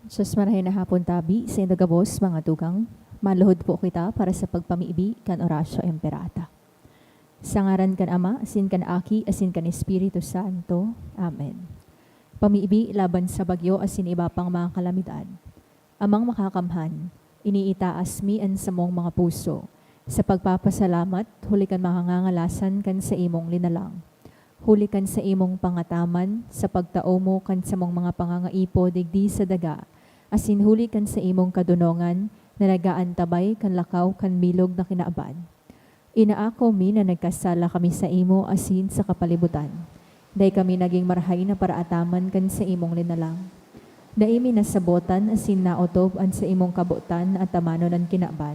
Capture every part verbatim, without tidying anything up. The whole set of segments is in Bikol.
Sus, marahay na hapon tabi, saindo gabos, mga tugang. Maluhod po kita para sa pagpamibi kan Oratio Imperata. Sa ngaran kan Ama, asin kan Aki, asin kan Espiritu Santo. Amen. Pamibi laban sa bagyo asin iba pang mga kalamidad. Amang Makakamhan, iniitaas mi an samong mga puso sa pagpapasalamat huli kan mga ngangalasan kan saimong linalang. Huli kan saimong pangataman sa pagtao mo kan samong mga pangangaipo digdi sa daga, asin huli kan saimong kadonongan na nag-aantabay kan lakaw kan bilog na kinaban. Inaako mi na nagkasala kami saimo asin sa kapalibutan. Dai kami nagin marahay na paraataman kan saimong linalang. Dai mi nasabotan asin naotob an saimong kabotan na atamanon an kinaban.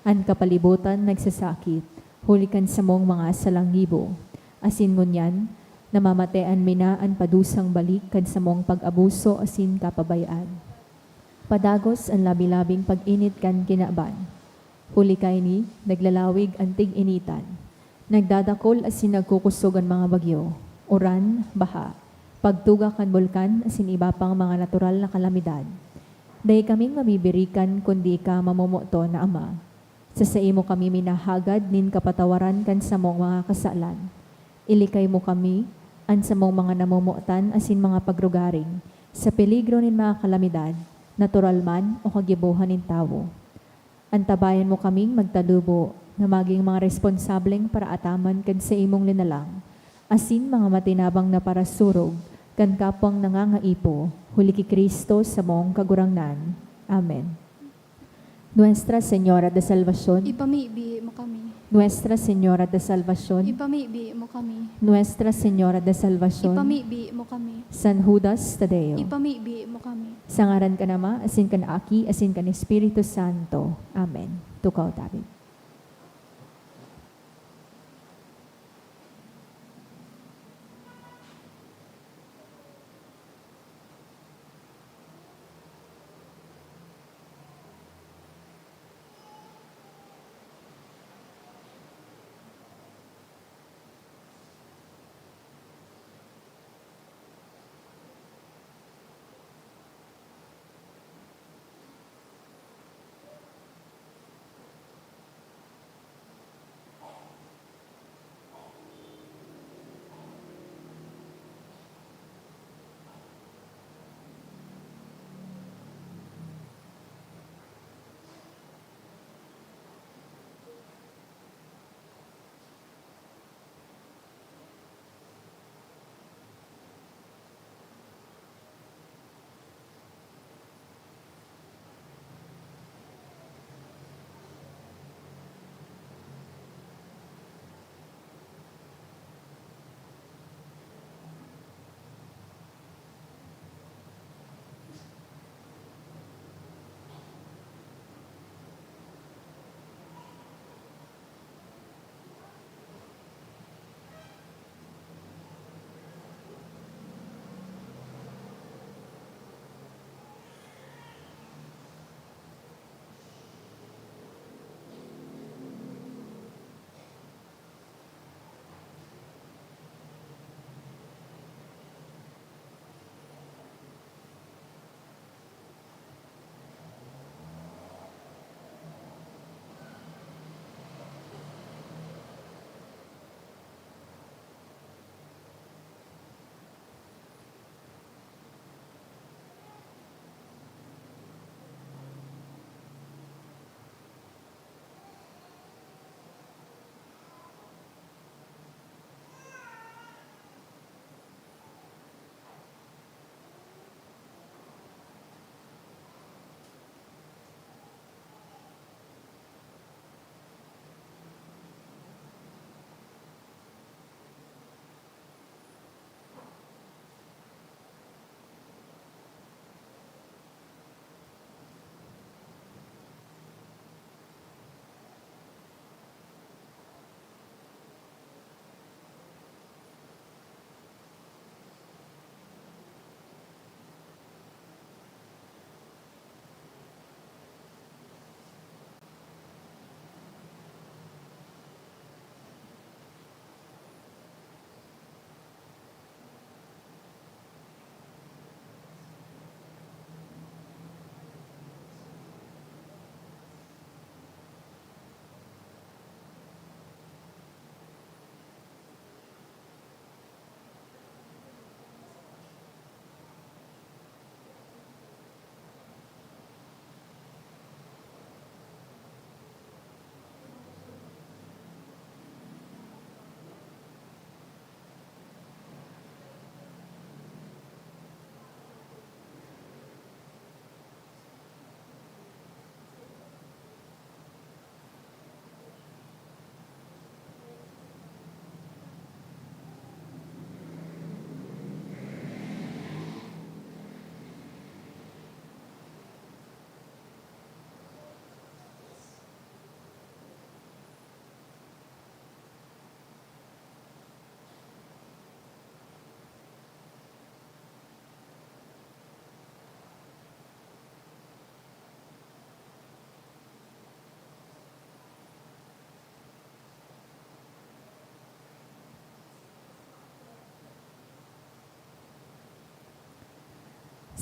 An kapalibutan nagsasakit, huli kan samong mga salanggibo. Asin ngunyan, namamatean mi na an padusang balik kan samong pag-abuso asin kapabayaan. Padagos an labi-labing pag-init kan kinaban. Huli kaini, naglalawig an tig-initan. Nagdadakol asin nagkukosog an mga bagyo, uran, baha, pagtuga kan bulkan asin iba pang mga natural na kalamidad. Dai kaming mabibirikan kundi ika, mamomoton na Ama. Sa saimo kami minahagad nin kapatawaran kan samong mga kasalan. Ilikay mo kami, an samong mga namomotan asin mga pagrugaring, sa peligro nin mga kalamidad, natural man o kagibohan nin tawo. Antabayan mo kaming magtalubo na magin mga responsableng paraataman kan saimong linalang, asin mga matinabang na parasurog kan kapwang nangangaipo, huli ki Cristo samong Kagurangnan. Amen. Nuestra Señora de Salvacion. Ipamibi mo kami. Nuestra Señora de Salvacion. Ipamibi mo kami. Nuestra Señora de Salvacion. Ipamibi mo kami. San Judas Tadeo. Ipamibi mo kami. Sa ngaran kan Ama, asin kan Aki, asin kan Espiritu Santo. Amen. Tukaw tabi.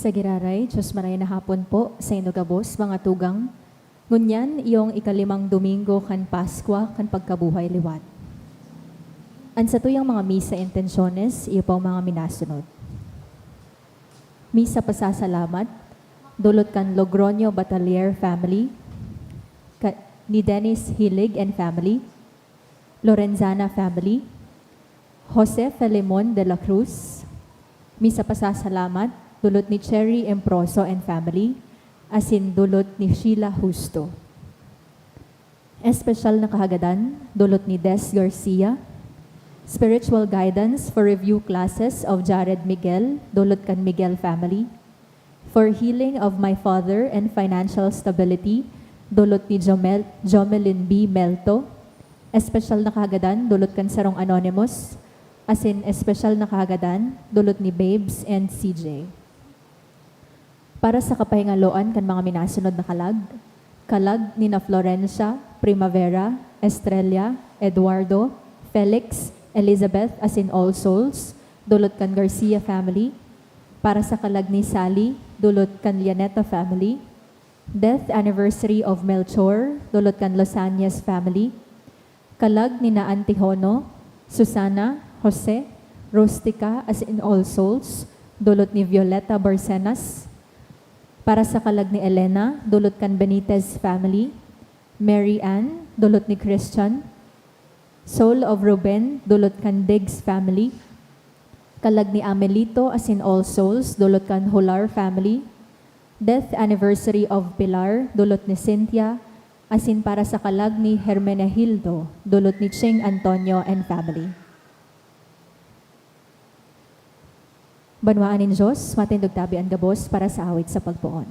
Sa giraray, Diyos, maray na hapon po saindo gabos, mga tugang. Ngunyan, iyong ikalimang Domingo kan Paskwa kan pagkabuhay liwat. An satuyang mga misa intensyones, iyo pong mga minasunod. Misa pasasalamat, dulot kan Logroño Batalier family, ka-, ni Dennis Hilig and family, Lorenzana family, Jose Filemon de la Cruz, misa pasasalamat, dulot ni Cherry Emproso and family, asin dulot ni Sheila Justo. Espesyal na kahagadan, dulot ni Des Garcia. Spiritual guidance for review classes of Jared Miguel, dulot kan Miguel family. For healing of my father and financial stability, dulot ni Jomel-, Jomelyn B. Melto. Espesyal na kahagadan, dulot kan sarong anonymous. Asin espesyal na kahagadan, dulot ni Babes and C J. Para sa kapahingaloan kan mga minasunod na kalag, kalag ni na Florencia, Primavera, Estrella, Eduardo, Felix, Elizabeth, asin All Souls, dulot kan Garcia family. Para sa kalag ni Sally, dulot kan Llaneta family. Death anniversary of Melchor, dulot kan Losañez family. Kalag ni na Antihono, Susana, Jose, Rustica, asin All Souls, dulot ni Violeta Barcenas. Para sa kalag ni Elena, dulot kan Benitez family. Mary Ann, dulot ni Christian. Soul of Ruben, dulot kan Diggs family. Kalag ni Amelito asin All Souls, dulot kan Hular family. Death anniversary of Pilar, dulot ni Cynthia, asin para sa kalag ni Hermenegildo, dulot ni Ching Antonio and family. Banwaan nin Dios, matindog tabi an gabos para sa awit sa pagpoon.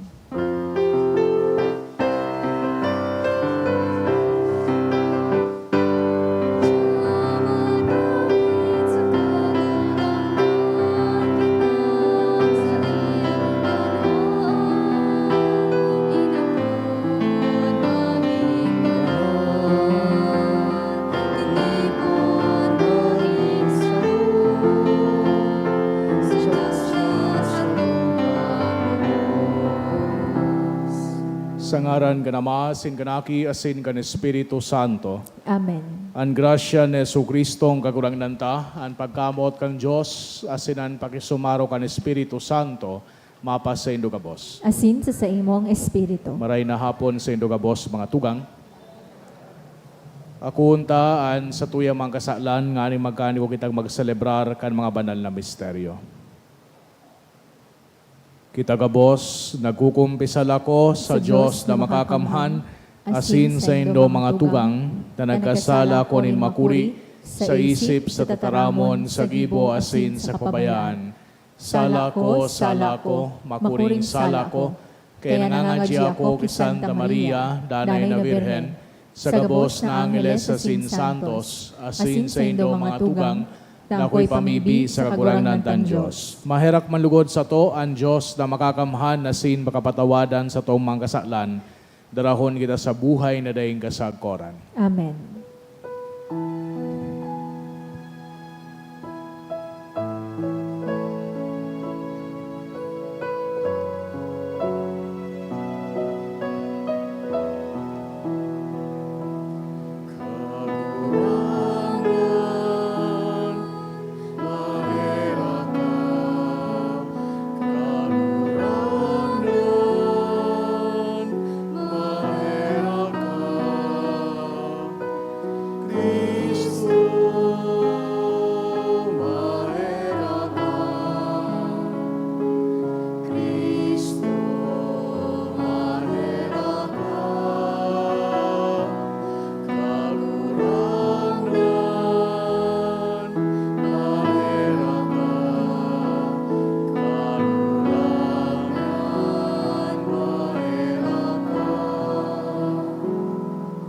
Sa ngaran kan Ama, asin kan Aki, asin kan Espiritu Santo. Amen. An grasya ni Jesu-Cristong Kagurangnan ta, an pagkamoot kan Dios, asin an pakisumaro kan Espiritu Santo, mapasaindo gabos. Asin sa saimong espiritu. Maray na hapon saindo gabos, mga tugang. Akoon ta an satuyang mga kasalan nganing magkanigo kitang magselebrar kan mga banal na misteryo. Kita gabos, nagkukumpisal ako sa Dios na makakamhan, asin saindo mga tugang, na nagkasala ako nin makuri, sa isip, sa tataramon, sa gibo, asin sa kapabayaan. Sala ko, sala ko, makuring sala ko, kaya nangangadyi ako ki Santa Maria, Danay na Birhen, sa gabos na angheles asin santos, asin saindo mga tugang, na akoy pamibi sa Kagurangnan tang Dios. Maherak man lugod sato an Dios na makakamhan asin makapatawad kan satong mga kasalan, darahon kita sa buhay na daing kasagkoran. Amen.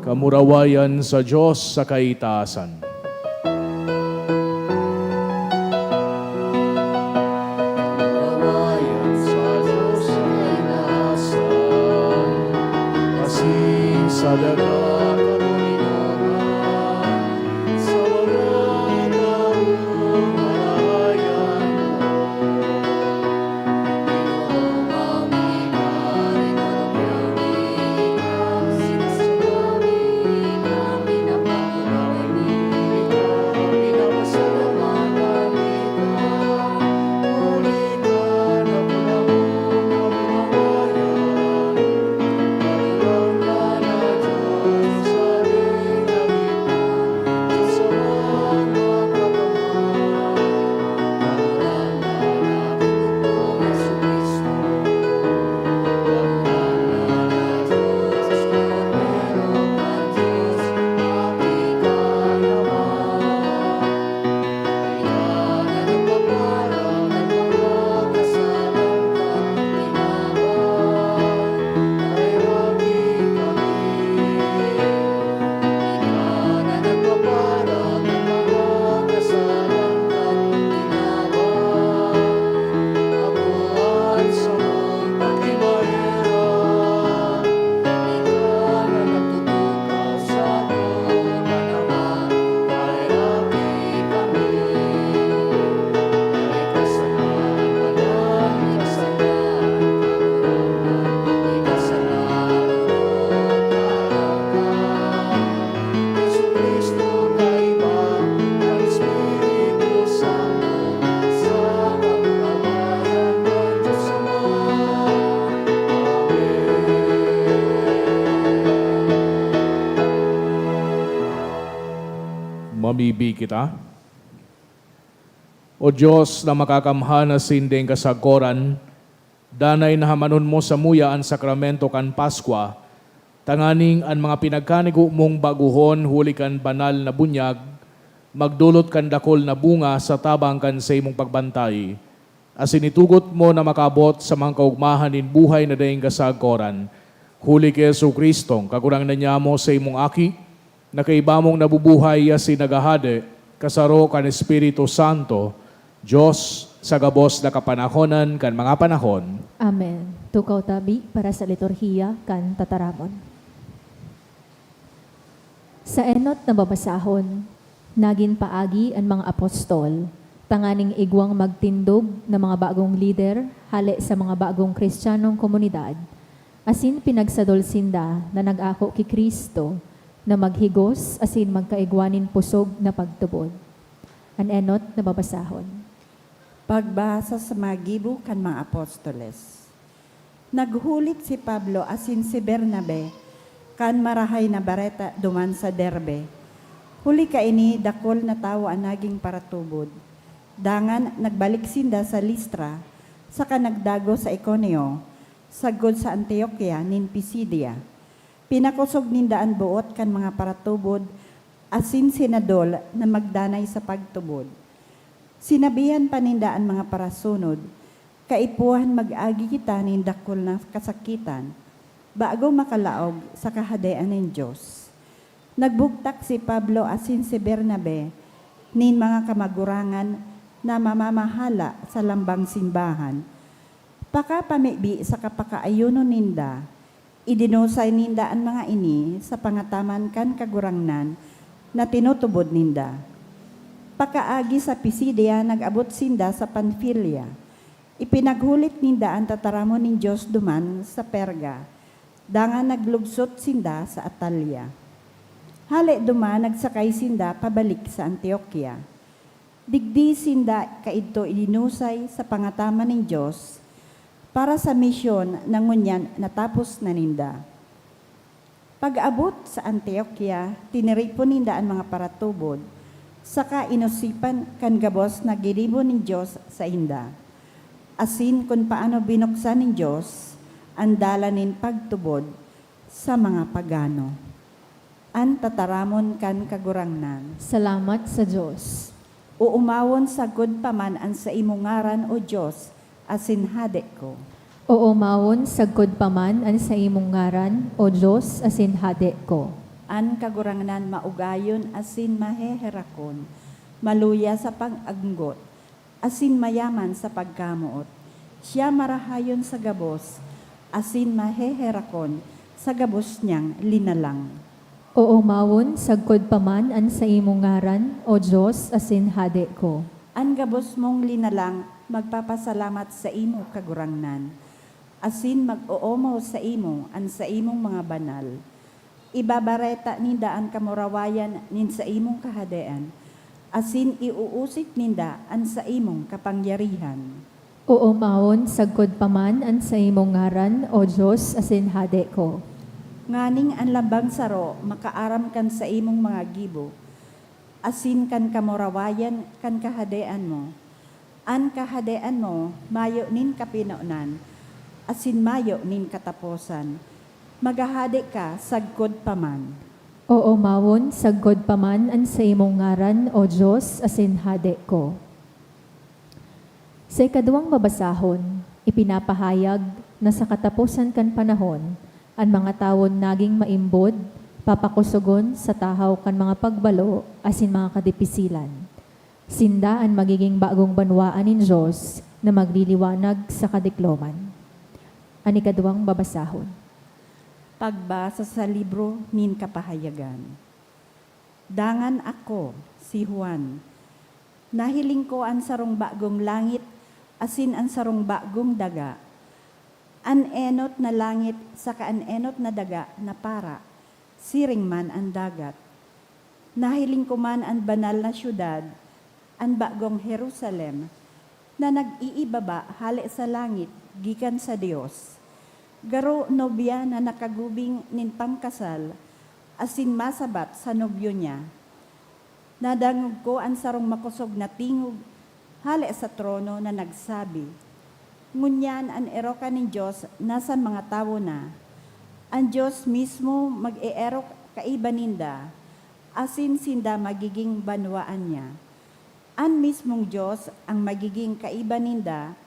Kamurawayan sa Dios sa kaitaasan. Kamurawayan sa Dios sa kaitaasan, asin sa daga katoninongan, sa mga taong marayan mo. kita. O Dios na makakamhan asin daing kasagoran, danay na hamanon mo samuya an sakramento kan Paskwa, tanganing an mga pinagkanigo mong baguhon huli kan banal na bunyag magdolot kan dakul na bunga sa tabang kan saimong pagbantay, asin itugot mo na makaabot sa mga kaogmahan nin buhay na daing kasagoran. Huli ki Jesu-Cristong Kagurangnan nyamo, saimong Aki, na kaiba mong nabubuhay asin naghahade, kasaro kan Espiritu Santo, Dios, sa gabos na kapanahonan kan mga panahon. Amen. Tukaw tabi para sa liturhiya kan tataramon. Sa enot na babasahon, nagin paagi an mga apostol, tanganing igwang magtindog na mga bagong lider hale sa mga bagong Kristiyanong komunidad, asin pinagsadol sinda na nag-ako ki Cristo na maghigos asin magkaigwa nin pusog na pagtubod. An enot na babasahon. Pagbasa sa mga gibo kan mga apostoles. Naghulit si Pablo asin si Bernabe kan Marahay na Bareta duman sa Derbe. Huli kaini, dakul na tawo an nagin paratubod. Dangan nagbalik sinda sa Listra, saka nagdagos sa Iconio, sagkod sa Antioquia nin Pisidia. Pinakosog ninda an boot kan mga paratubod asin senadol na magdanay sa pagtubod. Sinabihan pa ninda an mga parasunod, "Kaipuhan mag-agi kita nin dakul na kasakitan, bago makalaog sa Kahadean nin Dios." Nagbugtak si Pablo asin si Bernabe nin mga kamagurangan na mamamahala sa lambang simbahan, pakapamibi sa kapakaayunon ninda. Idinusay ninda an mga ini sa pangataman kan Kagurangnan na tinutubod ninda. Pakaagi sa Pisidia, nag-abot sinda sa Panfilia. Ipinaghulit ninda an tataramon nin Dios duman sa Perga, dangan naglugsot sinda sa Atalia. Hale duman, nagsakay sinda pabalik sa Antioquia. Digdi sinda kaidto idinusay sa pangataman nin Dios para sa misyon na ngunyan natapos na ninda. Pag-abot sa Antioquia, tiniripon ninda an mga paratubod, saka inosipan kan gabos na ginibo nin Dios sainda, asin kun paano binuksan nin Dios an dalan nin pagtubod sa mga pagano. An tataramon kan Kagurangnan. Salamat sa Dios. Oomawon sagkod pa man an saimong ngaran, O Dios, asin Hade ko. Oomawon sagkod pa man an saimong ngaran, O Dios, asin Hade ko. An Kagurangnan maugayon asin maheherakon, maluya sa pag-anggot, asin mayaman sa pagkamoot. Siya marahayon sa gabos, asin maheherakon sa gabos niyang linalang. Oomawon sagkod pa man an saimong ngaran, O Dios, asin Hade ko. An gabos mong linalang magpapasalamat saimo, Kagurangnan, asin mag-oomaw saimo an saimong mga banal. Ibabareta ninda an kamurawayan nin saimong kahadean, asin iuusik ninda an saimong kapangyarihan. Oomawon sagkod pa man an saimong ngaran, O Dios, asin Hade ko. Nganing an lambang saro makaaram kan saimong mga gibo, asin kan kamurawayan kan kahadean mo. An kahadean mo mayo nin kapinonan, asin mayo nin kataposan. Maghahade ka sagkod pa man. Oomawon sagkod pa man an saimong ngaran, O Dios, asin Hade ko. Sa ikaduwang babasahon, ipinapahayag na sa kataposan kan panahon, an mga tawon naging maimbod, papakosogon sa tahaw kan mga pagbalo asin mga kadipisilan. Sinda an magiging bagong banwaan nin Dios na magliliwanag sa kadikloman. An ikaduwang babasahon. Pagbasa sa libro nin Kapahayagan. Dangan ako, si Juan, nahiling ko an sarong bagong langit asin an sarong bagong daga. An enot na langit saka an enot na daga napara, siring man an dagat. Nahiling ko man an banal na syudad, an bagong Jerusalem, na nag-iibaba hale sa langit gikan sa Dios, garo nobya na nakagubing nin pangkasal asin masabat sa nobyo niya. Nadangog ko an sarong makosog na tingog hale sa trono na nagsabi, "Ngunyan an erokan nin Dios nasa mga tawo na. An Dios mismo mag-eerok kaiba ninda, asin sinda magiging banwaan niya. An mismong Dios an magiging kaiba ninda,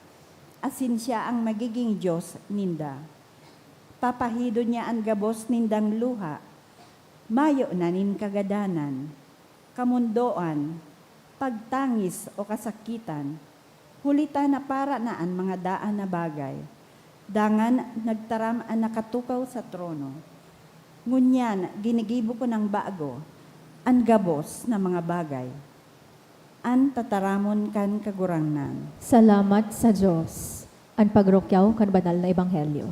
asin siya an magiging Dios ninda. Papahidon niya an gabos nindang luha. Mayo na nin kagadanan, kamondoan, pagtangis o kasakitan, huli ta napara na an mga daan na bagay." Dangan nagtaram an nakatukaw sa trono, "Ngunyan ginigibo ko nang bago an gabos na mga bagay." An tataramon kan Kagurangnan. Salamat sa Dios. An pagrukyaw kan Banal na Ebanghelyo.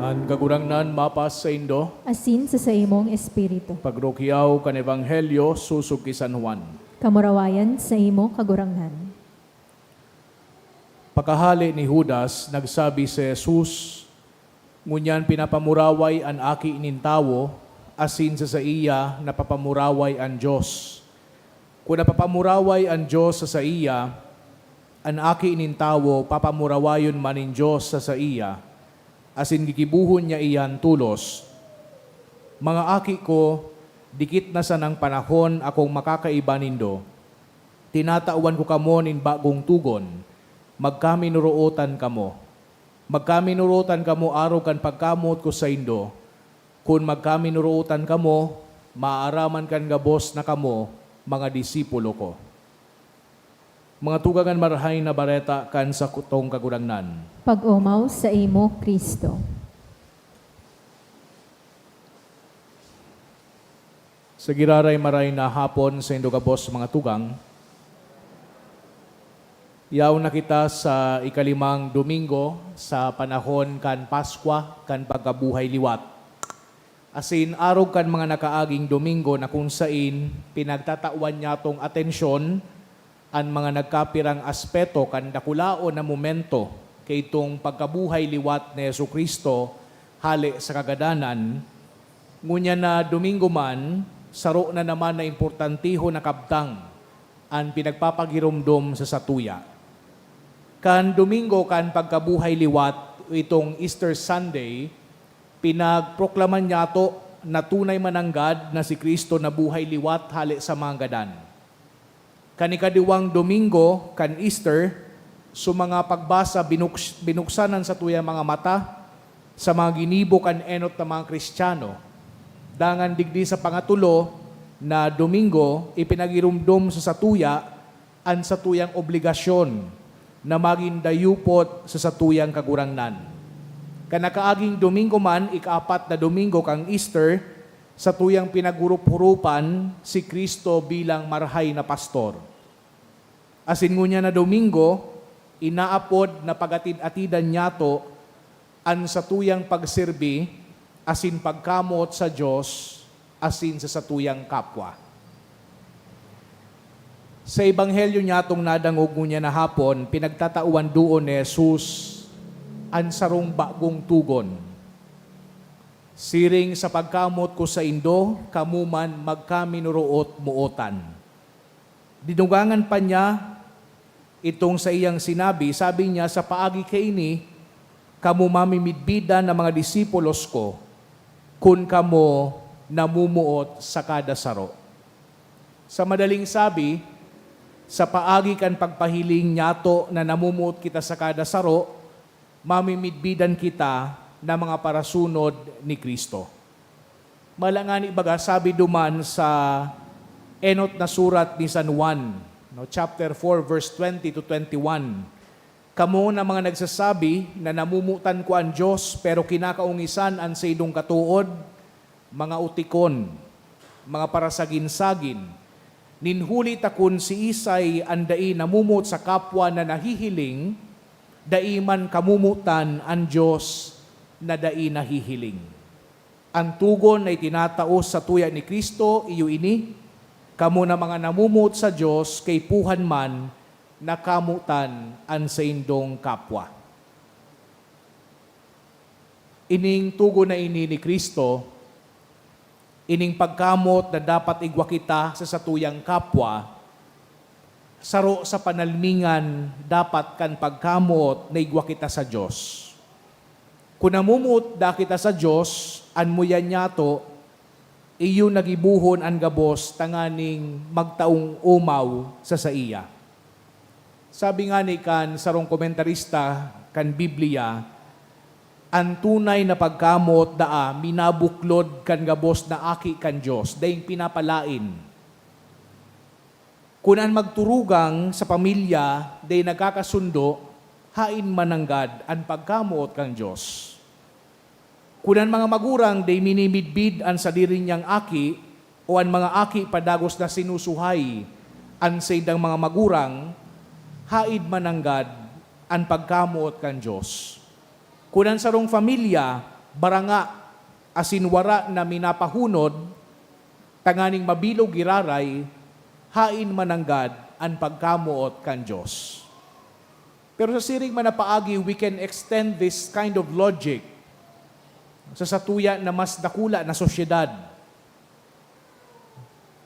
An Kagurangnan mapas saindo. Asin sa saimong espiritu. Pagrukyaw kan Ebanghelyo sosog ki San Juan. Kamurawayan saimo, Kagurangnan. Pakahale ni Judas, nagsabi si Jesus, "Ngunyan pinapamuraway an Aki nin Tawo, asin sa saiya napapamuraway an Dios. Kun napapamuraway an Dios sa saiya, an Aki nin Tawo papamurawayon man nin Dios sa saiya, asin gigibohon niya iyan tolos. Mga aki ko, dikit na sanang panahon akong makakaiba nindo. Tinatawan ko kamo nin bagong togon, magkaminurootan kamo. Magkaminurootan kamo arog kan pagkamoot ko saindo. Kun magkaminurootan kamo, maaaraman kan gabos na kamo mga disipulo ko." Mga tugang, an Marahay na Bareta kan satong Kagurangnan. Pag-omaw saimo, Cristo. Sa giraray, maray na hapon saindo gabos, mga tugang. Yaon na kita sa ikalimang Domingo sa panahon kan Paskwa kan Pagkabuhay Liwat. Asin arog kan mga nakaaging Domingo na kun sain pinagtatawan niyatong atensyon an mga nagkapirang aspeto kan dakulaon na momento kaitong pagkabuhay liwat ni Jesu-Cristo hale sa kagadanan, ngunyan na Domingo man, saro na naman na importantihon na kabtang an pinagpapagiromdom sa satuya. Kan Domingo kan Pagkabuhay Liwat, itong Easter Sunday, pinagproklama niyato na tunay mananggad na si Cristo nabuhay liwat hale sa mga gadan. Kan ikaduwang Domingo kan Easter, sa mga pagbasa, binuks-, binuksan an satuyang mga mata sa mga ginibo kan enot na mga Kristiyano. Dangan digdi sa pangatulo na Domingo, ipinagiromdom sa satuya an satuyang obligasyon na magin dayupot sa satuyang Kagurangnan. Kan nakaaging Domingo man, ika-apat na Domingo kan Easter, satuyang pinaghurup-hurupan si Cristo bilang Marahay na Pastor. Asin ngunyan na Domingo, inaapod na pagatid-atidan niyato an satuyang pagserbi asin pagkamoot sa Dios asin sa satuyang kapwa. Sa ebanghelyo niyatong nadangog ngunyan na hapon, pinagtatawan doon ni Jesus an sarong bagong togon. "Siring sa pagkamoot ko saindo, kamo man magkaminoroot-mootan." Dinugangan pa niya itong saiyang sinabi, sabi niya, "Sa paagi kaini, kamo mamimidbidan na mga disipulos ko, kun kamo namomoot sa kada saro." Sa madaling sabi, sa paagi kan pagpahiling niyato na namomoot kita sa kada saro, mamimidbidan kita na mga parasunod ni Cristo. Malangani baga, sabi duman sa enot na surat ni San Juan, no, chapter four, verse twenty to twenty-one, "Kamo na mga nagsasabi na namomotan ko an Dios, pero kinakaongisan an saindong katood, mga utikon, mga parasagin-sagin, Nin huli ta kun siisay an dai namumot sa kapwa na nahihiling, dai man kamumotan an Dios na dai nahihiling. An togon na itinatao sa tuya ni Cristo iyo ini, "Kamo na mga namumot sa Dios, kaipuhan man na kamotan an saindong kapwa." Ining togon na ini ni Cristo, ining pagkamot na dapat igwa kita sa satuyang kapwa, saro sa panalmingan dapat kan pagkamot na igwa kita sa Dios. Kun namumot da kita sa Dios, an muyan niyato, iyo na gibohon an gabos tanganing magtaong omaw sa saiya. Sabi ngani kan sarong komentarista kan Biblia, "An tunay na pagkamot daa minabuklod kan gabos na aki kan Dios, daing pinapalaen." Kun an magturugang sa pamilya dai nagkakasundo, haen man nanggad an pagkamoot kan Dios? Kun an mga magurang dai minimidbid an sadiri niyang aki, o an mga aki padagos na sinusuhay an saindang mga magurang, haen man nanggad an pagkamoot kan Dios? Kun an sarong pamilya baranga asin wara na minapahunod tanganing mabilog giraray, haen man nanggad an pagkamoot kan Dios? Pero sa siring man na paagi, we can extend this kind of logic sa satuya na mas dakula na sosyedad.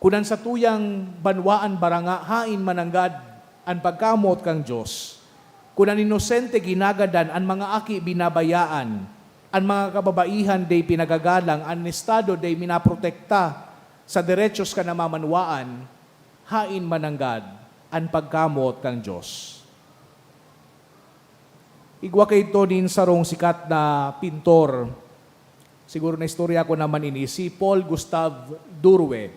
Kun an satuyang banwaan baranga, haen man nanggad an pagkamoot kan Dios? Kun an inosente ginagadan, an mga aki binabayaan, an mga kababaihan dai pinagagalang, an Estado dai minaprotekta sa derechos kan namamanwaan, haen man nanggad an pagkamoot kan Dios? Igwa kaidto nin sarong sikat na pintor. Siguro naistorya ko naman ini, si Paul Gustave Drouet.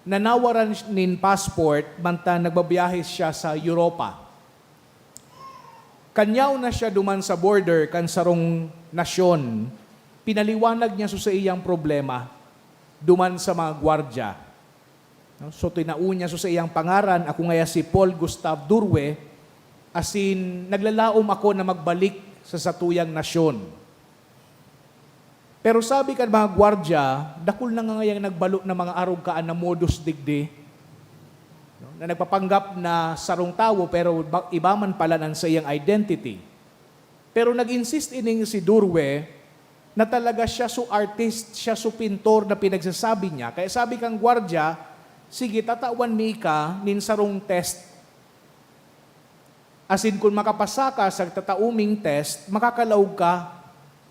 Nanawaran nin passport mantang nagbabiyahe siya sa Europa. Kan yaon na siya duman sa border kan sarong nasyon, pinaliwanag niya so saiyang problema duman sa mga gwardya. No? So, tinao niya so saiyang pangaran, ako ngaya si Paul Gustave Drouet, asin naglalaom ako na magbalik sa satuyang nasyon. Pero sabi kan mga gwardya, dakul na ngayang nagbalo na mga arog kaan na modus digdi, no? Na nagpapanggap na sarong tawo, pero ba-, iba man pala an saiyang identity. Pero nag-insist ining si Drouet na talaga siya so artist, siya so pintor na pinagsasabi niya. Kaya sabi kan gwardya, "Sige, tatawan mi ka nin sarong test. Asin kun makapasa ka sa tataoming test, makakalaog ka,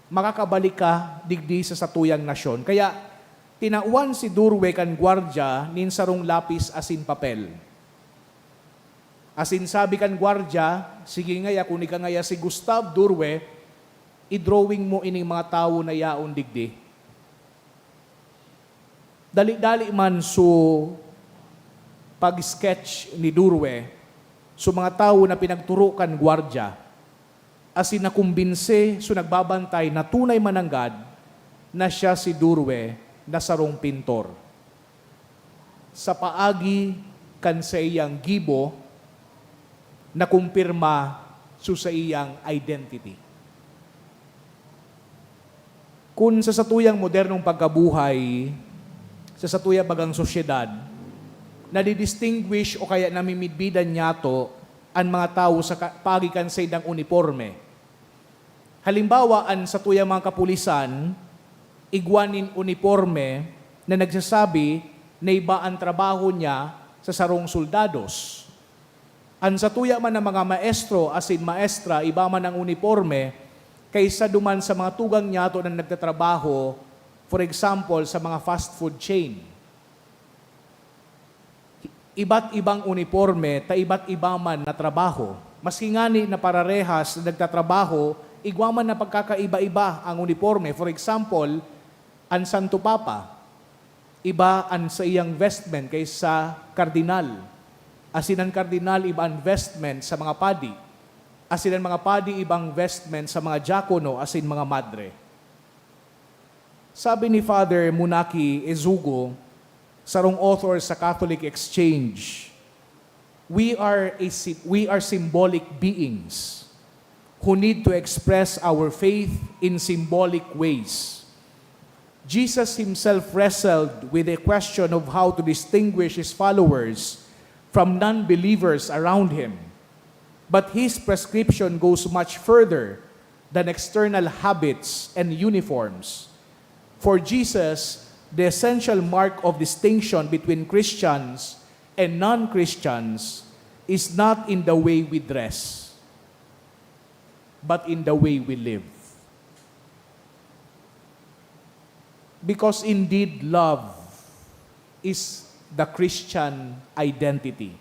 makakabalik ka digdi sa satuyang nasyon." Kaya tinawan si Drouet kan gwardya nin sarong lapis asin papel. Asin sabi kan gwardya, "Sige ngaya, kun ika ngaya si Gustave Drouet, i-drawing mo ining mga tawo na yaon digdi." Dali-dali man so pag-sketch ni Drouet, so mga tawo na pinagturo kan gwardya, asin nakumbinsi so nagbabantay na tunay man nanggad na siya si Drouet na sarong pintor. Sa paagi kan saiyang gibo, nakumpirma so saiyang identity. Kun sa satuyang modernong pagkabuhay, sa satuya bagang sosyedad, nadidistinguish o kaya namimidbidan niyato an mga tawo sa ka-, paagi kan saindang uniporme. Halimbawa, an satuyang mga kapulisan, igwa nin uniporme na nagsasabi na iba an trabaho niya sa sarong soldados. An satuya man na mga maestro asin maestra, iba man ang uniporme kaysa duman sa mga tugang niyato na nagtatrabaho, for example, sa mga fast food chain. Iba't ibang uniporme ta iba't iba man na trabaho. Maski ngani na pararehas na nagtatrabaho, igwa man na pagkakaiba-iba ang uniporme. For example, an Santo Papa, iba an saiyang vestment kaysa kardinal. Asin an kardinal, iba an vestment sa mga padi. Asin an mga padi, ibang vestment sa mga diakono asin mga madre. Sabi ni Father Munaki Ezugo, Sarong author sa Catholic Exchange, "We are a sy-, we are symbolic beings who need to express our faith in symbolic ways." Jesus himself wrestled with the question of how to distinguish his followers from non-believers around him. But his prescription goes much further than external habits and uniforms. For Jesus, the essential mark of distinction between Christians and non-Christians is not in the way we dress, but in the way we live. Because indeed, love is the Christian identity.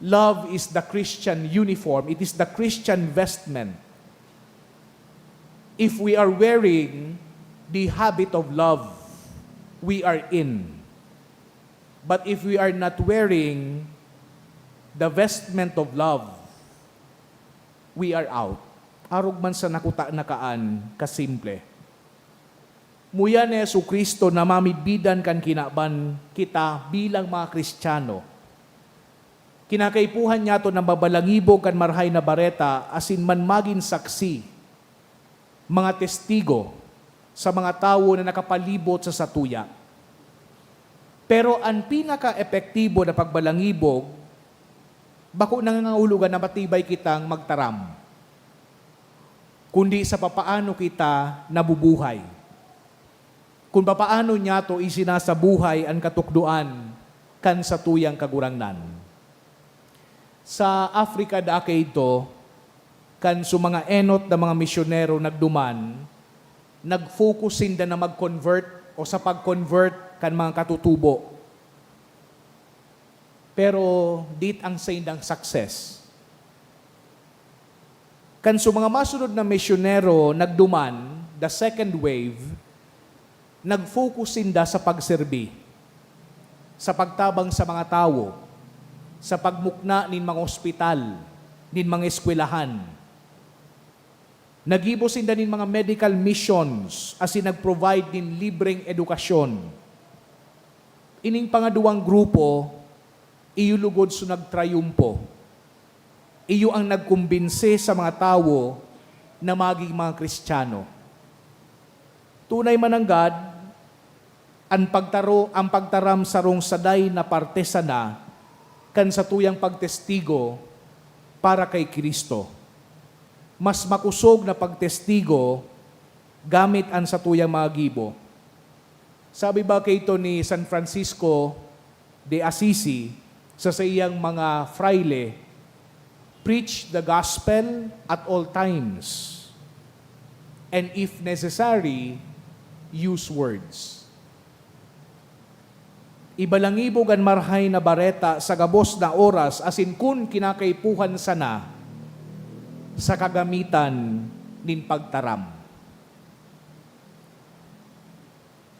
Love is the Christian uniform. It is the Christian vestment. If we are wearing the habit of love, we are in. But if we are not wearing the vestment of love, we are out. Arog man sa nakuta na kaan kasimple. Muya ni Jesu-Cristo na mamidbidan kan kinaban kita bilang mga Kristiyano. Kinakaipuhan niyato na mabalangibog kan Marahay na Bareta asin man magin saksi, mga testigo, sa mga tawo na nakapalibot sa satuya. Pero an pinaka-epektibo na pagbalangibog, bako nangangahulugan na matibay kitang magtaram, kundi sa papaano kita nabubuhay, kun papaano niyato isinasabuhay an katukdoan kan satuyang Kagurangnan. Sa Africa da kaidto, kan su mga enot na mga misyonero nagduman, nag-focus sinda na mag-convert o sa pag-convert kan mga katutubo. Pero dit ang saindang success. Kan su mga masunod na misyonero nagduman, the second wave, nag-focus sinda sa pagserbi, sa pagtabang sa mga tawo, sa pagmukna nin mga ospital, nin mga eskwelahan. Naggibo sinda nin mga medical missions asin nag-provide nin libreng edukasyon. Ining pangaduwang grupo, iyo lugod su nagtrayumpo. Iyo ang nagkumbinsi sa mga tawo na magin mga Kristiyano. Tunay mananggad, an pagtaro-, an pagtaram sarong saday na parte sana kan satuyang pagtestigo para kay Cristo. Mas makosog na pagtestigo gamit an satuyang mga gibo. Sabi ba kaito ni San Francisco de Assisi sa saiyang mga fraile, "Preach the gospel at all times, and if necessary, use words." Ibalangibog an Marahay na Bareta sa gabos na oras asin kun kinakaipuhan sana, sa kagamitan nin pagtaram.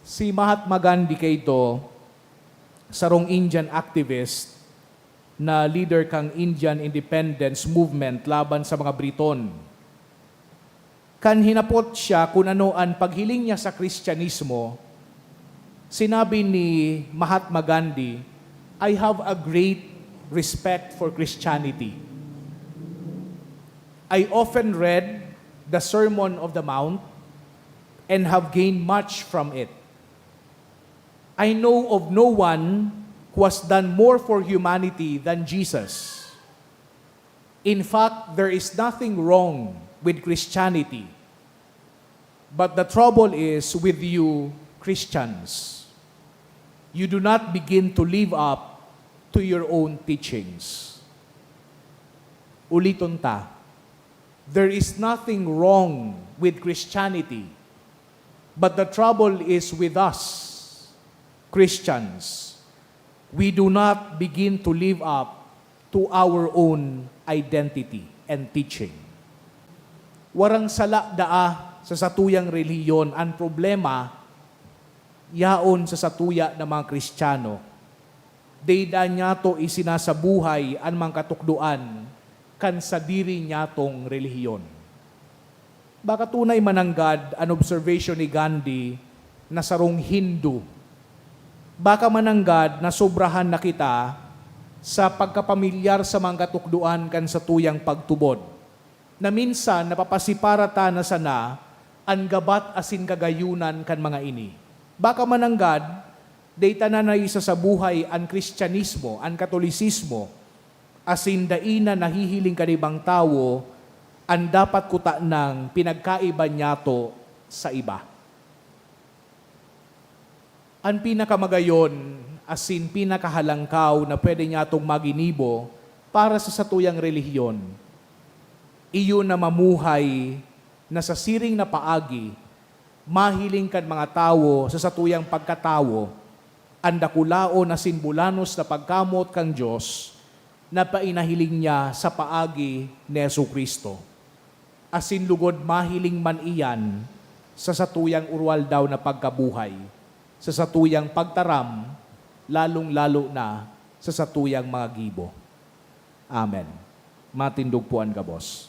Si Mahatma Gandhi kaito, sarong Indian activist na leader kan Indian independence movement laban sa mga Briton. Kan hinapot siya kun ano an paghiling niya sa Kristiyanismo, sinabi ni Mahatma Gandhi, "I have a great respect for Christianity. I often read the Sermon of the Mount and have gained much from it. I know of no one who has done more for humanity than Jesus. In fact, there is nothing wrong with Christianity. But the trouble is with you Christians. You do not begin to live up to your own teachings." Uliton ta, there is nothing wrong with Christianity, but the trouble is with us Christians. We do not begin to live up to our own identity and teaching. Warang sala daa sa satuyang relihiyon. An problema, yaon sa satuya na mga Kristiyano. Dai daa niyato isinasabuhay an mga katukdoan kan sadiri niyatong relihiyon. Baka tunay mananggad an obserbasyon ni Gandhi na sarong Hindu Baka mananggad nasobrahan na kita sa pagkapamilyar sa mga katukdoan kan satuyang pagtubod, na minsan napapasipara ta na sana an gabat asin kagayunan kan mga ini. Baka mananggad, dai ta na naisasabuhay an Kristiyanismo, an Katolisismo, asin dai na nahihiling kan ibang tawo an dapat kutanang pinagkaiba niyato sa iba. An pinakamagayon asin pinakahalangkaw na pwede niyatong maginibo para sa satuyang relihiyon, iyo na mamuhay na sa siring na paagi, mahiling kan mga tawo sa satuyang pagkatawo an dakulaon asin bulanos na pagkamoot kan Dios na painahiling niya sa paagi ni Jesu-Cristo. Asin lugod mahiling man iyan sa satuyang urualdaw na pagkabuhay, sa satuyang pagtaram, lalong-lalo na sa satuyang mga gibo. Amen. Matindog po an gabos.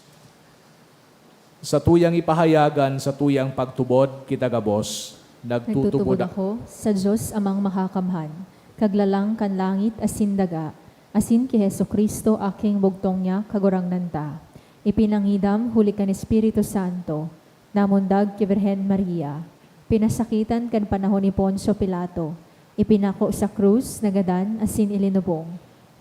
Satuyang ipahayag an satuyang pagtubod, kita gabos, nagtutubod Nagtutubod ako. ako sa Dios Amang Makakamhan, Kaglalang kan langit asin daga, asin ki Jesu-Cristo, aking bugtong niya, Kagurangnan ta. Ipinangidam huli kan Espiritu Santo, namundag ki Birhen Maria, pinasakitan kan panahon ni Poncio Pilato, ipinako sa krus, nagadan, asin ilinubong.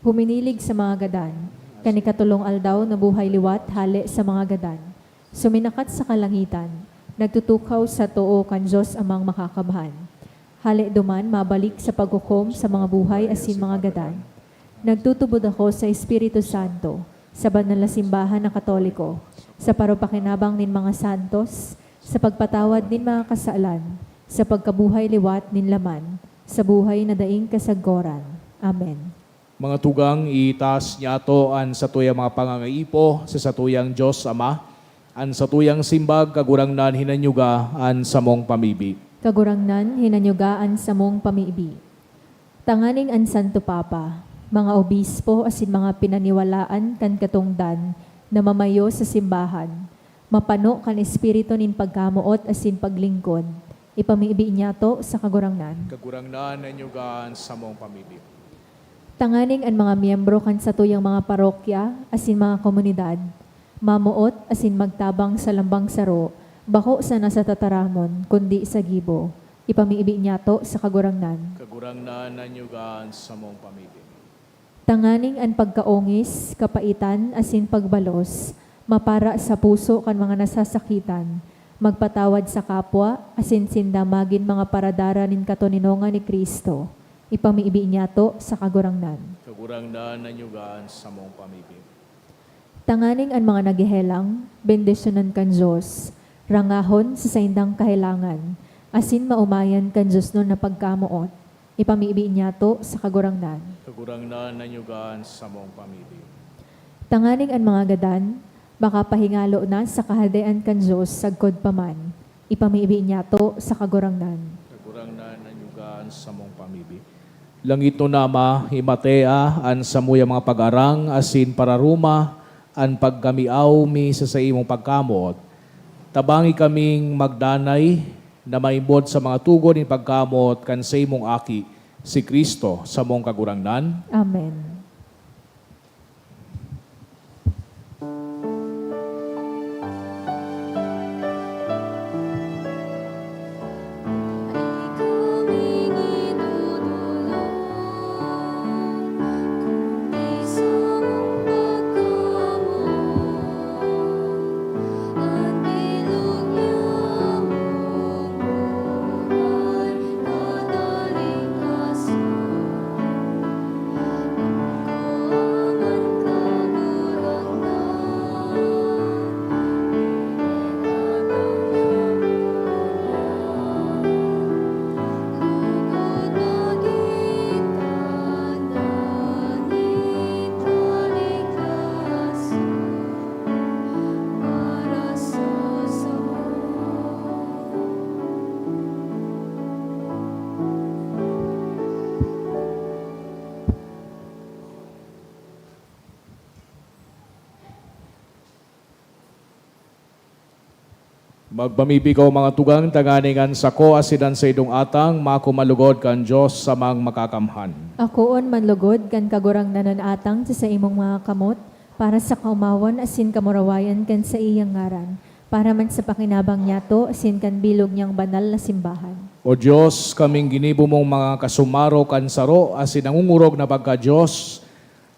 Huminilig sa mga gadan, kan ikatolong aldaw nabuhay liwat hale sa mga gadan. Suminakat sa kalangitan, nagtutukaw sa too kan Dios Amang Makakamhan. Hale duman mabalik sa paghukom sa mga buhay asin mga gadan. Nagtutubod ako sa Espiritu Santo, sa banal na simbahan na Katoliko, sa parupakinabang nin mga santos, sa pagpatawad nin mga kasalan, sa pagkabuhay liwat nin laman, sa buhay na daing kasagkoran. Amen. Mga tugang, itaas niyato an satuyang mga pangangaipo sa satuyang Dios Ama. An satuyang simbag, Kagurangnan, hinanyuga an samong pamibi. Kagurangnan, hinanyuga an samong pamibi. Tanganing an Santo Papa, mga obispo asin mga pinaniwalaan kan katongdan na mamayo sa simbahan, mapano kan espiritu nin pagkamoot asin paglingkod, ipamibi niyato sa Kagurangnan. Kagurangnan, hinanyuga an samong pamibi. Tanganing an mga miyembro kan satuyang mga parokya asin mga komunidad mamoot asin magtabang sa lambang saro, bako sana sa tataramon, kundi sa gibo, ipamibi niyato sa Kagurangnan. Kagurangnan, hinanyuga an samong pamibi. Tanganing an pagkaongis, kapaitan, asin pagbalos mapara sa puso kan mga nasasakitan, magpatawad sa kapwa, asin sinda magin mga paradara nin katoninongan ni Cristo, ipamibi niyato sa Kagurangnan. Kagurangnan, hinanyuga an samong pamibi. Tanganing an mga naghehelang, bendisyonan kan Dios, rangahon sa saindang kahelangan, asin maomayan kan diosnon na pagkamoot, ipamibi niyato sa Kagurangnan. Kagurangnan, hinanyuga an samong pamibi. Tanganing an mga gadan makapahingalo na sa Kahadean kan Dios sagkod pa man, ipamibi niyato sa Kagurangnan. Kagurangnan, hinanyuga an samong pamibi. Langitnon na Ama, himatea an samuyang mga pag-arang asin pararuma an pagkamiaw mi sa saimong pagkamoot. Tabangi kaming magdanay na maimbod sa mga tugon nin pagkamoot kan saimong Aki, si Cristo, samong Kagurangnan. Amen. Magpamibi ko, mga tugang, tanganing an sako asin an saindong atang makuman lugod kan Dios Samang Makakamhan. Akoon man lugod kan Kagurangnan an atang sa saimong mga kamot, para sa kaomawan asin kamurawayan kan saiyang ngaran, para man sa pakinabang niyato asin kan bilog niyang banal na simbahan. O Dios, kaming ginibo mong mga kasumaro kan saro asin nangongorog na pagka-Dios,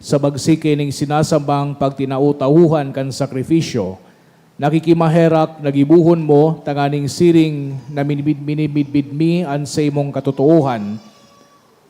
sa magsiki ning sinasambang pagtinao-tawohan kan sakrifisyo, nakikimaherak na gibohon mo tanganing siring na minibid-, minibidbid mi an saimong katotoohan,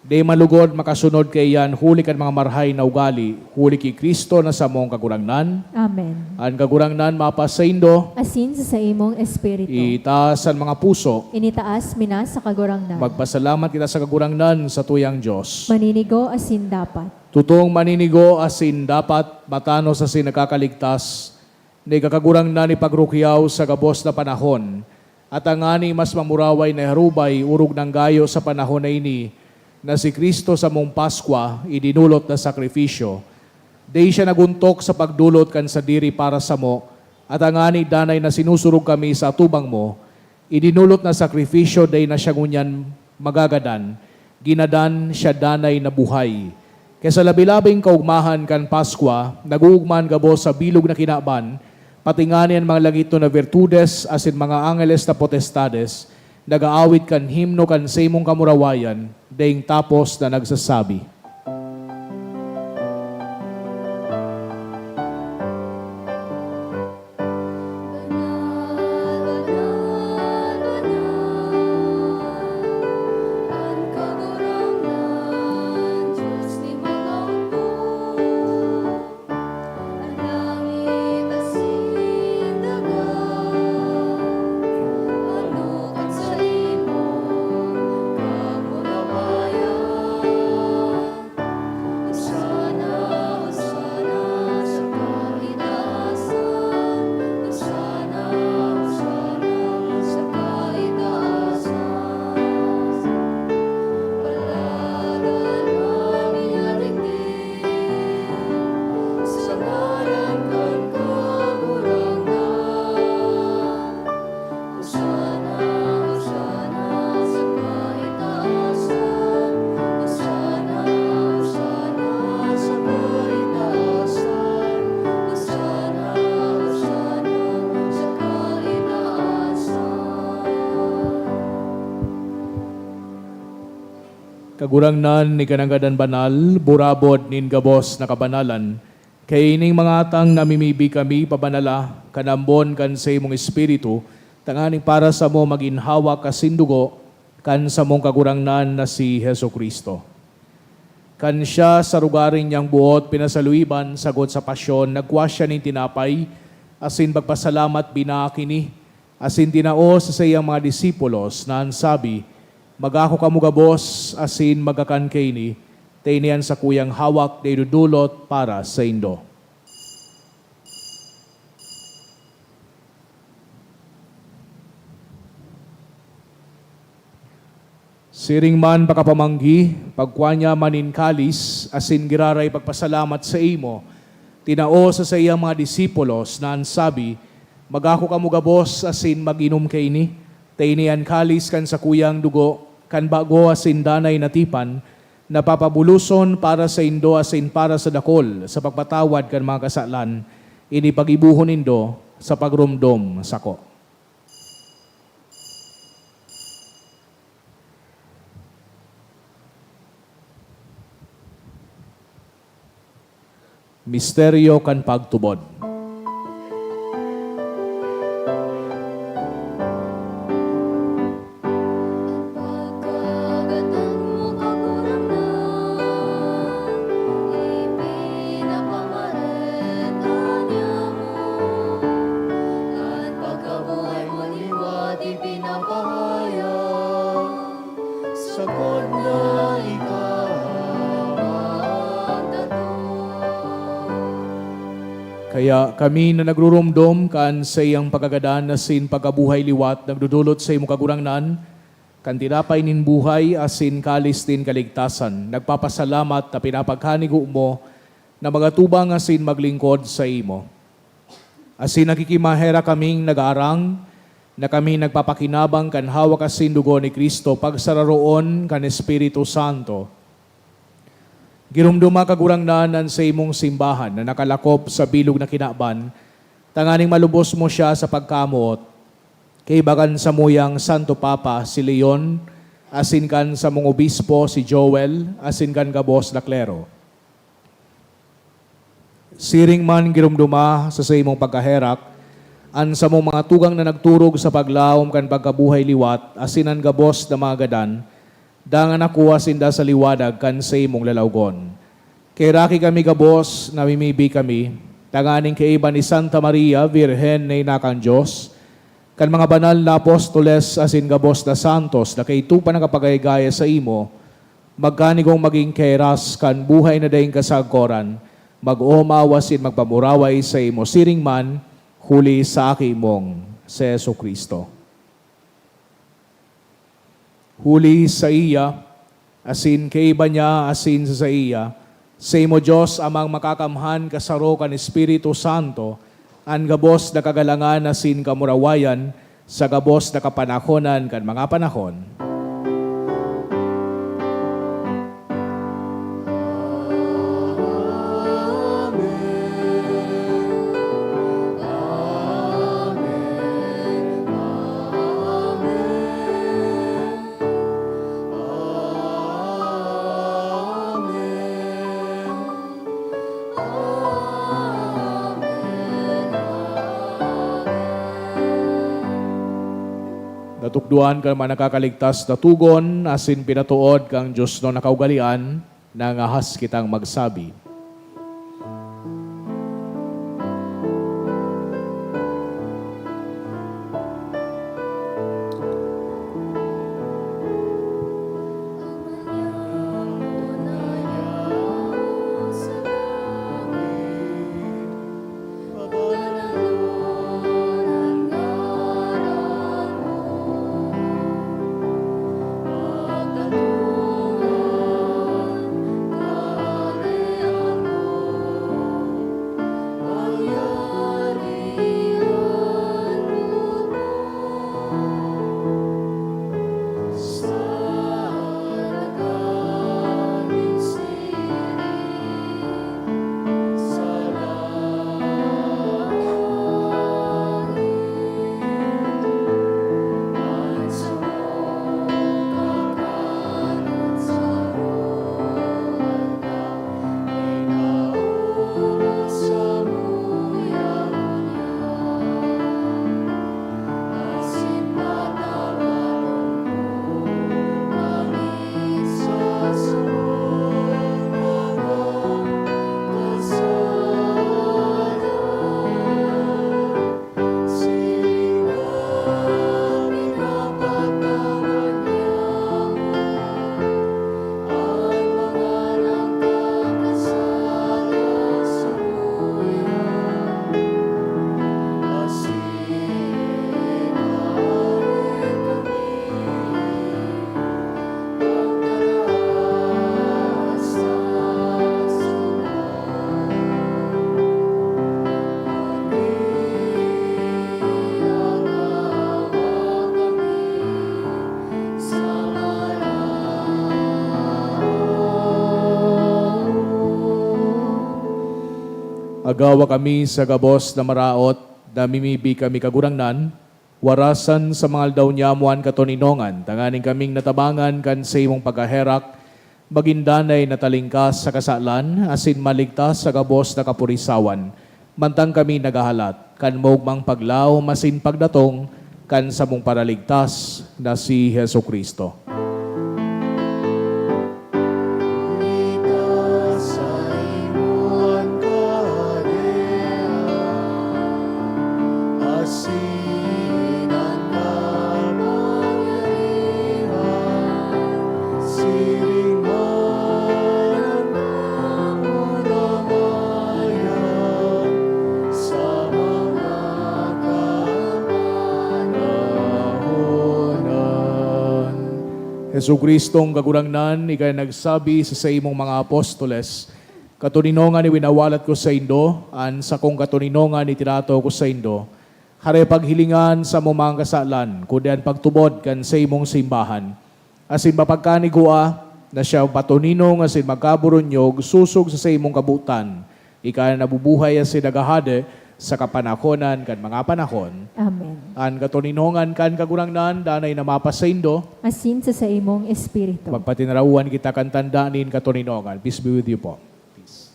di man lugod makasunod kaiyan huli kan mga marahay na ugali, huli ki Cristo na samong Kagurangnan. Amen. An Kagurangnan mapasaindo. Asin sa saimong espiritu. Itaas an mga puso. Initaas mi na sa Kagurangnan. Magpasalamat kita sa Kagurangnan, satuyang Dios. Maninigo asin dapat. Totong maninigo asin dapat, matanos asin nakakaligtas, ni Kagurangnan ipagrukyaw sa gabos na panahon, at tangani mas mamuraway na iharubay orog nang gayo sa panahon na ini, na si Cristo samong Paskwa, idinolot na sakrifisyo. Dai siya naguntok sa pagdolot kan sadiri para samo, at tangani danay na sinusurog kami sa atubang mo, idinolot na sakrifisyo dai na siya ngunyan magagadan, ginadan siya danay na buhay. Kaya sa labi-labing kaogmahan kan Paskwa, nag-oogma an gabos sa bilog na kinaban, pati ngani an mga langitnon na virtudes asin mga angeles na potestades, nag-aawit kan himno kan saimong kamurawayan, daing tapos na nagsasabi. Banal, banal, banal, an Kagurangnan, Dios nin mga hukbo. An langit asin daga, ano kan saimong kamurawayan. Hosana, Hosana sa kaitaasan. Hosana, Hosana sa kaitaasan. Paladan an madigdi sa ngaran kan Kagurangnan. Hosana, Hosana sa kaitaasan. Hosana, Hosana sa kaitaasan. Hosana, Hosana sa kaitaasan. Kagurangnan, ika nanggad an banal, burabod nin gabos na kabanalan. Kaining mga atang namimibi kami pabanala kan ambon kan saimong Espiritu, tanganing para samo magin hawak asin dugo kan samong Kagurangnan na si Jesu-Cristo. Kan siya sa rogaring niyang boot pinasaluiban sagkod sa pasyon, nagkua siya nin tinapay, asin pagpasalamat, binaak ini, asin tinao sa saiyang mga disipulos, na an sabi, "Magako kamo gabos asin magkakan kaini, ta ini an sakuyang hawak na idodolot para saindo." Siring man pakapamanggi, pagkua niya man nin kalis, asin giraray pagpasalamat saimo, tinao sa saiyang mga disipulos, na an sabi, "Magako kamo gabos asin mag-inom kaini, ta ini an kalis kan sakuyang dugo kan bago asin danay na tipan, na papabuloson para saindo asin para sa dakul sa pagpatawad kan mga kasalan. Ini paggibohon nindo sa pagromdom sako." Misteryo kan pagtubod. An pagkagatan mo, Kagurangnan, ipinapamareta niamo. An pagkabuhay mo liwat ipinapahayag, sagkod na ika man datong. Kaya kami na nagruromdom kan saiyang pagkagadan asin pagkabuhay liwat nagdodolot sa imo, Kagurangnan, kan tinapay nin buhay asin kalis nin kaligtasan, nagpapasalamat ta pinapagkanigo mo na magatubang asin maglingkod saimo. Asin nakikimaherak kaming nag-aarang na kami nagpapakinabang kan hawak asin dugo ni Cristo pagsararoon kan Espiritu Santo. Giromdoma, Kagurangnan, an saimong simbahan na nakalakop sa bilog na kinaban, tanganing malubos mo siya sa pagkamoot. Kaiba kan samuyang Santo Papa, si Leon, asin kan samong obispo, si Joel, asin kan gabos na klero. Siring man giromdoma sa saimong pagkaherak an samong mga tugang na nagturog sa paglaom kan pagkabuhay liwat asin an gabos na mga gadan, dangan nakuha sinda sa liwanag kan saimong lalawgon. Kaheraki kami gabos, namimibi kami, tanganing kaiba ni Santa Maria, Birhen na ina kan Dios, kan mga banal na apostoles asin gabos na santos na kaidto pa nakapagayagaya saimo, magkanigong magin kairas kan buhay na daing kasagkoran, mag-omaw asin magpamuraway saimo siring man, huli sa Aki mong si Jesu-Cristo. Huli saiya, asin kaiba niya, asin sa saiya, saimo, Dios Amang Makakamhan, kasaro kan Espiritu Santo, an gabos na kagalangan asin kamurawayan, sa gabos na kapanahonan kan mga panahon. Natukdoan kan mga nakakaligtas na togon asin pinatood kan diosnon na kaugalean, nangahas kitang magsabi. Agawa kami sa gabos na maraot, namimibi kami, Kagurangnan, warasan sa mga aldaw niamo an katoninongan, tanganing kaming natabangan kan saimong pagkaherak, magin danay na talingkas sa kasalan, asin maligtas sa gabos na kapurisawan, mantang kami naghahalat kan maogmang paglaom asin pagdatong kan samong Paraligtas na si Jesu-Cristo. Jesu-Cristong Kagurangnan, ika an nagsabi sa saimong mga apostoles, "Katoninongan iwinawalat ko saindo, an sakong katoninongan itirataw ko saindo." Harayo paghilingan samo mga kasalan, kundi an pagtubod kan saimong simbahan. Asin mapagkanigua na siya patoninong asin magkaburunyog sosog sa saimong kabotan, ika na nabubuhay asin naghahade sa kapanahonan kan mga panahon. Amen. An katoninongan kan Kagurangnan danay na mapasaindo. Asin sa saimong espiritu. Magpatinarawan kita kan tanda nin katoninongan. Peace be with you po. Peace.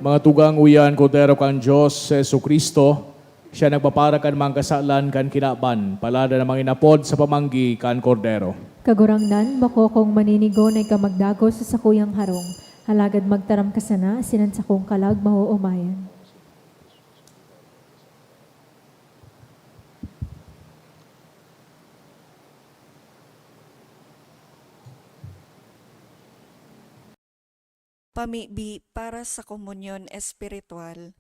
Mga tugang, uya an Kordero kan Dios, si Jesu-Cristo, siya nagpapara kan mga kasalan kan kinaban, palada na manginapod sa pamanggi kan Kordero. Kagurangnan, bako akong maninigo na ika magdagos sa sakuyang harong, alagad magtaram ka sana, asin an sakong kalag maoomayan. Pamibi para sa komunyon espiritual.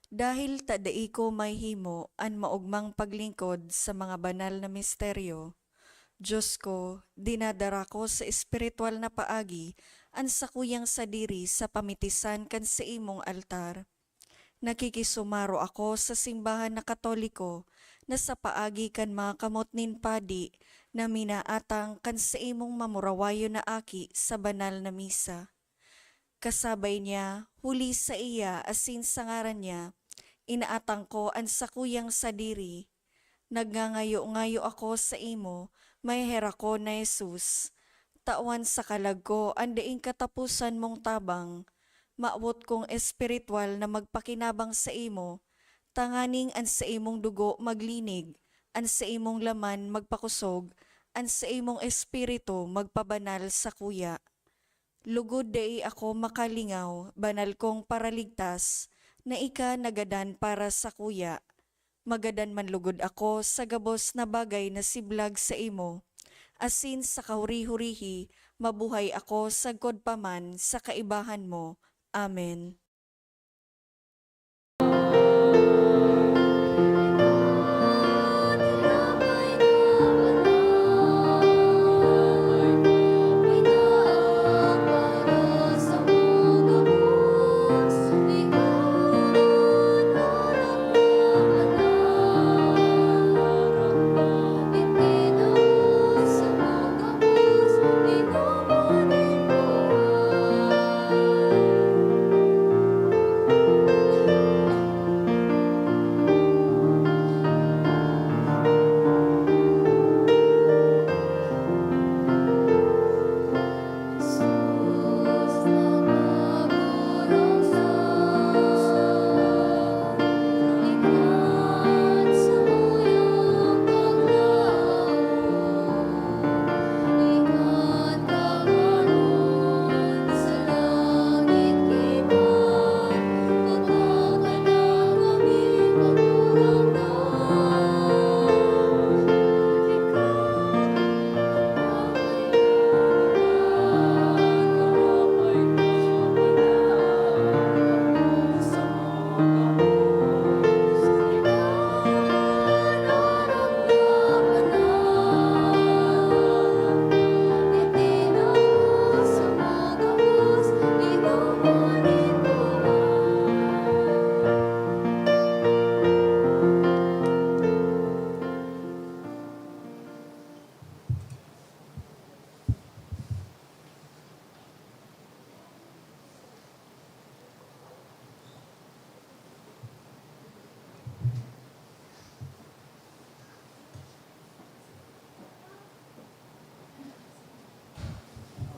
Dahil ta dai ko mahihimo an maogmang paglingkod sa mga banal na misteryo, Dios ko, dinadara ko sa espiritual na paagi an sakuyang sadiri sa pamitisan kan saimong altar. Nakikisumaro ako sa simbahan na Katoliko na sa paagi kan mga kamot nin padi na minaatang kan saimong mamurawayon na aki sa banal na misa. Kasabay niya, huli saiya asin sa ngaran niya, inaatang ko an sakuyang sadiri. Nagngangayo-ngayo ako saimo, maheherak ko na Jesus. Tawan sa kalag ko an daing kataposan mong tabang. Mawot kong espiritual na magpakinabang saimo, tanganing an saimong dugo maglinig, an saimong laman magpakosog, an saimong espiritu magpabanal sakuya. Lugod dai ako makalingaw, banal kong Paraligtas, na ika nagadan para sakuya. Magadan man lugod ako sa gabos na bagay na siblag saimo, asin sa kahuri-hurihi mabuhay ako sagkod pa man sa kaibahan mo. Amen.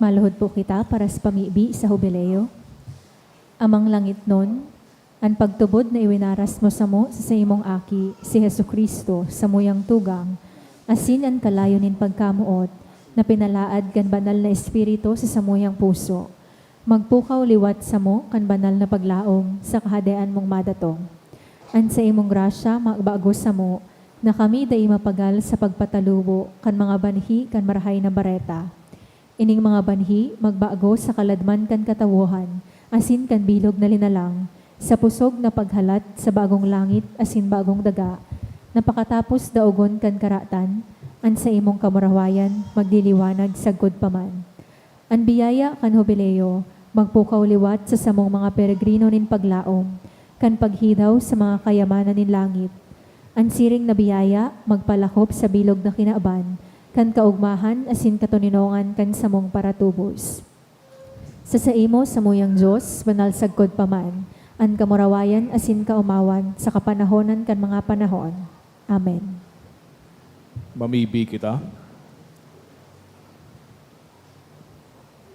Maluhod po kita para sa pamibi sa Hubileo. Amang langitnon, an pagtubod na iwinaras mo samo sa saimong Aki, si Jesu-Cristo, samuyang tugang, asin an kalayo nin pagkamoot na pinalaad kan Banal na Espiritu sa samuyang puso, magpukaw liwat samo kan banal na paglaom sa Kahadean mong madatong. An saimong grasya magbago samo na kami dai mapagal sa pagpatalubo kan mga banhi kan Marahay na Bareta. Ining mga banhi magbago sa kaladman kan katawohan asin kan bilog na linalang, sa pusog na paghalat sa bagong langit asin bagong daga, na pakatapos daogon kan karatan, an saimong kamurawayan magliliwanag sagkod pa man. An biyaya kan Hubileo magpukaw liwat sa samong mga peregrino nin paglaom kan paghidaw sa mga kayamanan nin langit. An siring na biyaya magpalakop sa bilog na kinaban kan kaogmahan asin katoninongan kan samong paratubos. Sa saimo, samuyang Dios, banal sagkod pa man, an kamurawayan asin kaomawan sa kapanahonan kan mga panahon. Amen. Mamibi kita.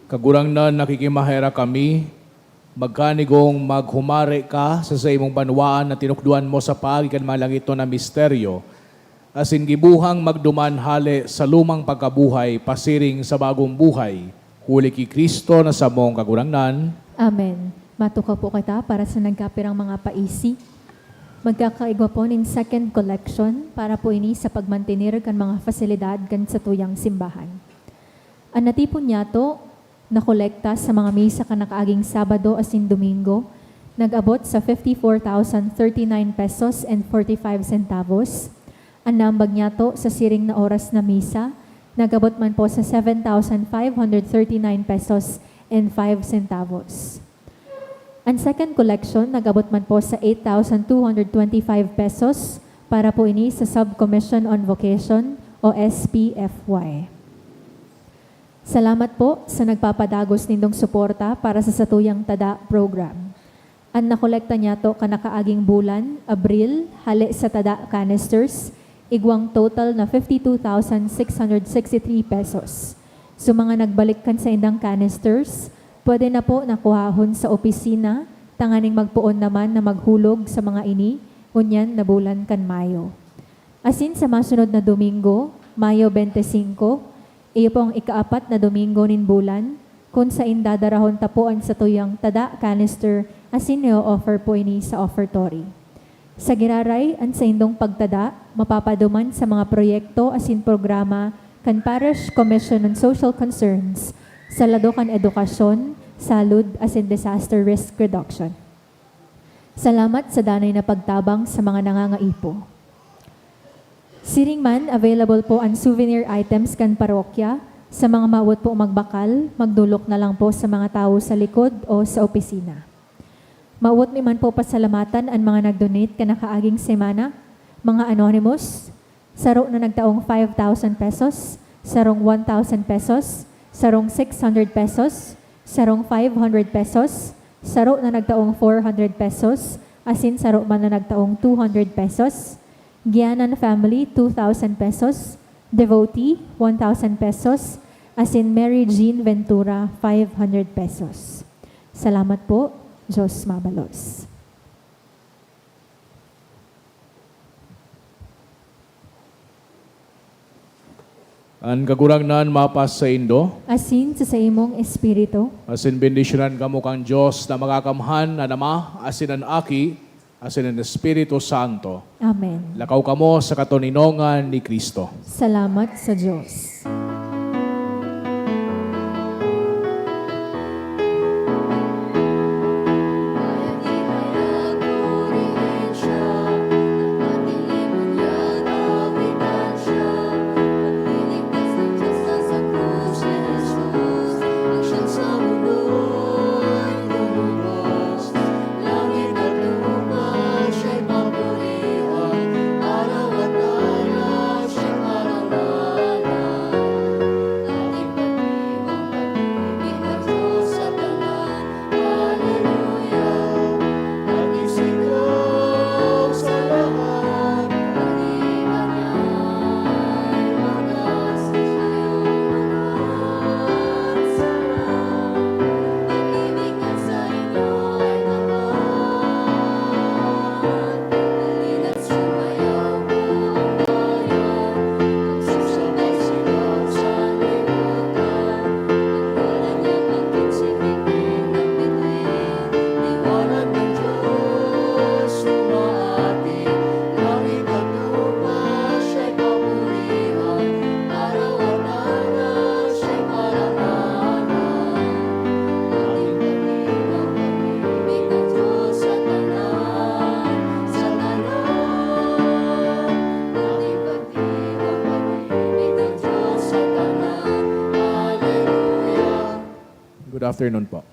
Kagurangnan, nakikimaherak kami, magkanigong maghumari ka sa saimong banwaan na tinukdoan mo sa paagi kan mga langitnon na misteryo, asin gibuhang magduman hale sa lumang pagkabuhay pasiring sa bagong buhay, huli ki Cristo na samong Kagurangnan. Amen. Matukaw po kita para sa nagkapirang mga paisi. Magkakaigwa po nin second collection para po ini sa pagmantener kan mga fasilidad kan satuyang simbahan. An natipon niyato, nakolekta sa mga misa kan nakaaging Sabado asin Domingo, nag-abot sa fifty-four thousand thirty-nine pesos and forty-five centavos. An naambag niyato sa siring na oras na misa, nag-abot man po sa seven thousand five hundred thirty-nine pesos and five centavos. An second collection nag-abot man po sa eight thousand two hundred twenty-five pesos para po ini sa Subcommission on Vocation o S P F Y. Salamat po sa nagpapadagos nindong suporta para sa satuyang tada program. An nakolekta niyato kan nakaaging bulan, Abril, hale sa tada canisters, igwang total na fifty-two thousand six hundred sixty-three pesos. Sa mga nagbalik kan saindang canisters, pwede na po na kuhahon sa opisina tanganing magpoon naman na maghulog sa mga ini ngunyan na bulan kan Mayo. Asin sa masunod na Domingo, Mayo twenty-five, iyo pong ikaapat na Domingo nin bulan, kun sain dadarahon ta po an satuyang tada canister asin i-o-offer po ini sa offertory. Sa giraray, an saindong pagtada mapapaduman sa mga proyekto asin programa kan Parish Commission on Social Concerns sa lado kan edukasyon, salud asin disaster risk reduction. Salamat sa danay na pagtabang sa mga nangangaipo. Siring man, available po an souvenir items kan parokya. Sa mga mawot po magbakal, magdolok na lang po sa mga tawo sa likod o sa opisina. Mawot mi man po pasalamatan an mga nag-donate kan nakaaging semana, mga anonymous, saro na nagtaong five thousand pesos, sarong one thousand pesos, sarong six hundred pesos, sarong five hundred pesos, saro na nagtaong four hundred pesos, asin saro man na nagtaong two hundred pesos. Gianan family, two thousand pesos. Devotee, one thousand pesos. Asin Mary Jean Ventura, five hundred pesos. Salamat po. Diyos mabalos. An Kagurangnan mapasaindo. Asin sa saimong espiritu. Asin bendisyonan kamo kan Dios na Makakamhan, an Ama, asin an Aki, asin an Espiritu Santo. Amen. Lakaw kamo sa katoninongan ni Cristo. Salamat sa Dios. Good afternoon po.